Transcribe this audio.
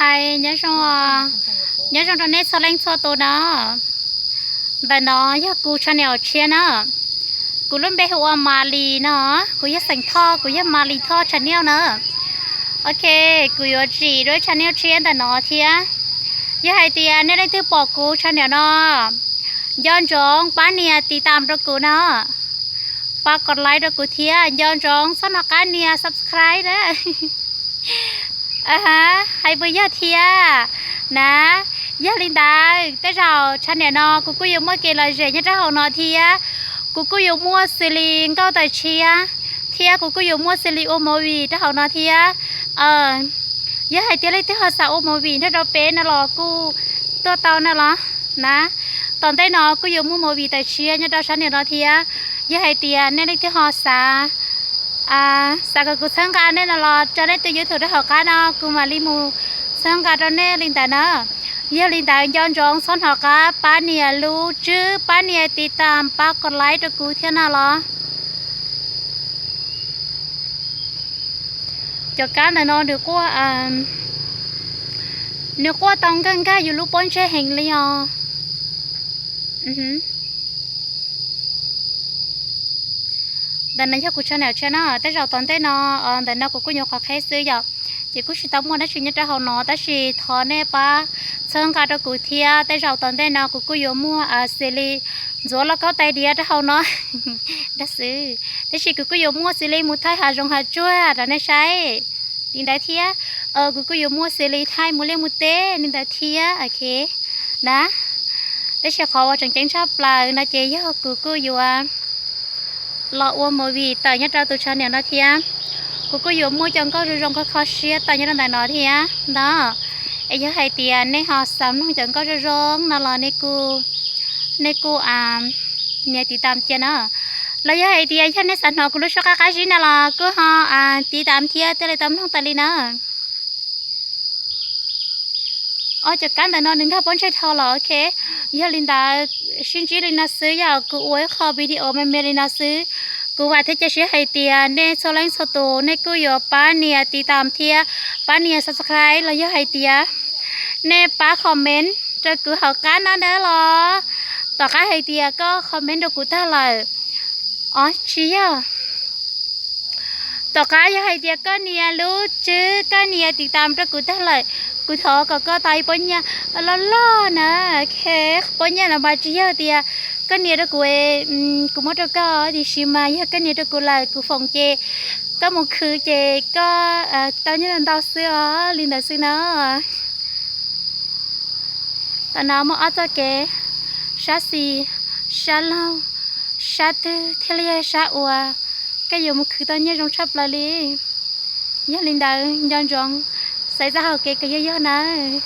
Hais nyob zoo, nyob zoo rau nej txhua leej txhua tus na. Ntawm no yog kuv channel tshiab na. Kuv lub npe hu ua Malis no, kuv yog xeem Thoj, kuv yog Malis Thoj channel na. Ok, kuv yuav tsim dua channel tshiab ntawm no thiab. Yog hais tias nej leej twg pom kuv channel no, nco ntsoov pab nias tiv tam rau kuv no, pab kos like rau kuv thiab nco ntsoov txhob hnov qab nias subscribe na. Hais puas yog thiab na? Yog li ntawd tej zaum channel no kuv kuj yuav muaj kev lom zem nyob rau hauv no thiab. Kuv kuj yuav muaj xws li nkauj tawm tshiab thiab kuv kuj yuav muaj xws li ua movie rau hauv no thiab. Yog hais tias leej twg ho xav ua movie nrog rau peb no los kuj tuaj tau no los na. Tom ntej no kuj yuav muaj movie tawm tshiab nyob rau sab niam no thiab. Yog hais tias nej leej twg ho xav, xav kom kuv txhawb nqa nej no los tso nej tus YouTube rau hauv qab no kuv mam li mus txhawb nqa rau nej li ntawd na. Yog li ntawd nco ntsoov txhob hnov qab pab nias lub tswb, pab nias tiv tam, pab kos like rau kuv thiab no los. Cov kab ntawm no nws quaj, nws quaj tau nkag nkag yus lub pob ntseg heev li os. Ntawm no yog kuv channel tshiab na, tej zaum tom ntej no, ntawm no kuv kuj nyuam qhuav qheb xwb yom, ces kuj tsis tau muaj dab tsi nyob rau hauv no tab sis thov nej pab txhawb nqa rau kuv thiab. Tej zaum tom ntej no kuv kuj yuav muaj xws li ntxuav lauj kaub tais diav rau hauv no dag xwb, tab sis kuv kuj yuav muaj xws li mus thaij hav zoov hav tsuag rau nej saib li ntawd thiab. Kuv kuj yuav muaj xws li thaij mus liaj mus teb li ntawd thiab, ok na. Tab sis qhov uas tseem ceeb tshaj plaws no ces yog kuv kuj yuav los ua movie tawm nyob rau tus channel no thiab. Kuv kuj yuav muaj cov nkauj zoo zoo kho kho siab tawm nyob rau ntawm no thiab ntag. Es yog hais tias nej ho xav mloog cov nkauj zoo zoo no los nej kuj, nej kuj nias tiv tam cia na. Los yog hais tias yog nej xav hnov kuv lub suab qab qab zib no los kuj ho tiv tam thiab thiaj li tau mloog tas li na. Ob cov kab ntawm no nws nkag pob ntseg dhau los, ok. Yog li ntawd sib ntsib li no xwb, yog kuv ua ib qho video me me li no xwb. Kuv vam thiab cia siab hais tias nej txhua leej txhua tus nej kuj yuav pab nias tiv tam thiab pab nias subscribe los yog hais tias nej pab comment rau kuv hauv qab no na los. Tom qab hais tias koj comment rau kuv tag lawm, os tsis yog, tom qab yog hais tias koj nias lub tswb koj nias tiv tam rau kuv tag lawm, kuv thov kom koj tau ib pob nyiaj loj loj na. Pob nyiaj no mas tsis yog tias koj nias rau kuv, kuv muab rau koj, tiam sis mas yog koj nias rau kuv lawm kuv foom ces koj mus khwv ces koj tau nyiaj ntau xwb os, li ntawd xwb na. Tam no muaj ob txoj kev, sab xis, sab laug, sab twg thiaj li yog sab uas koj yuav mus khwv tau nyiaj zoo tshaj plaws li. Yog li ntawd nco ntsoov xaiv txoj hau kev kom yog yog nawb.